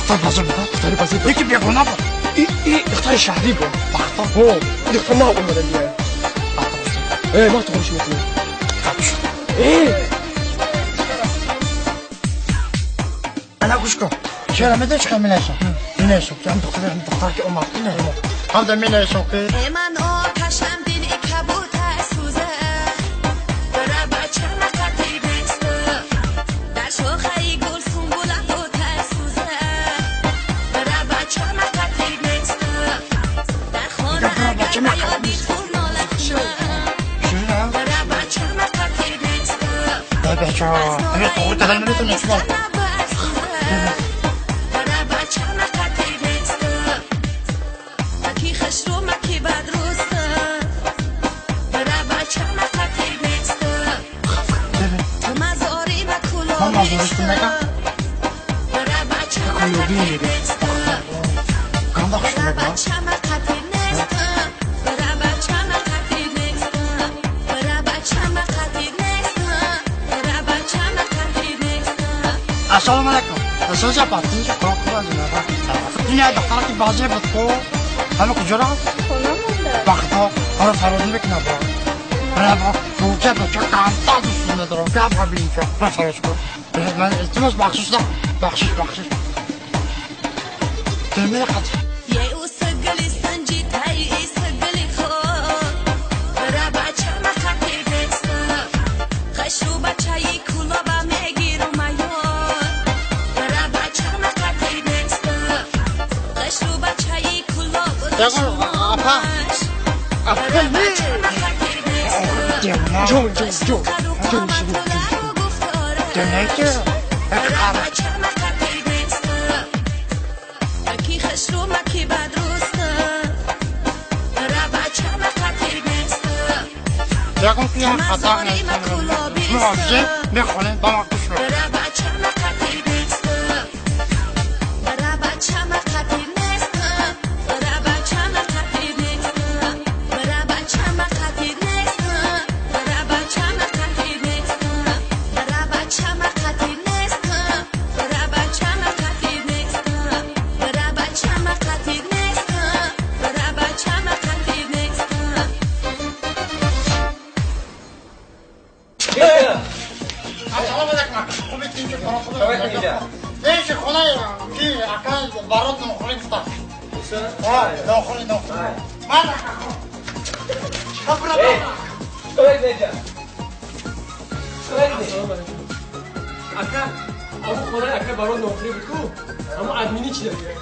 Духтар базар буд, духтари базар буд. Яке бегона буд. И духтари шаҳрӣ буд. Бахта. Ҳо, духтар нав омада дия. Э, ма туғриш мекунем. Э! Ана гӯш кун. Чера медонӣ чӣ менависам? Менависам ки ҳам духтар, ҳам духтар ки омад. Ҳам да менависам ки ман оташам дили кабутар сӯза. Бара бачама қатӣ нест. Дар шохаи гул сунбула отар сӯза. Бара бачама қатӣ нест. Дар хона агар ёди ту нола кунам. Бара бачама қатӣ нест. Бача, ҳамин туғри кардан наметавонем шумо. Ман мазориш мекам. Ганда хуш мекам. Ассалому алайкум. Соза патинча қоқбазина. Дунё духтар ки базар буд ку. Ҳама куҷо рафт? Хона монда. Вақтҳо ҳара фарод мекунад бо. Бара буча буча камта дӯст надорам. Гап бинча. Ман фарод кун. Ман илтимос бахшиш да. Бахшиш, бахшиш. Демей қат. Апа. Апа. Ҷон, ҷон, ҷон. Ҷон, ҷон. Ягон ки хато нест. Мехонем, ба ма гӯш мекунем. Ака, аму хонаи ака барон нохӯрӣ буд ку? Аму админи чӣ дорӣ?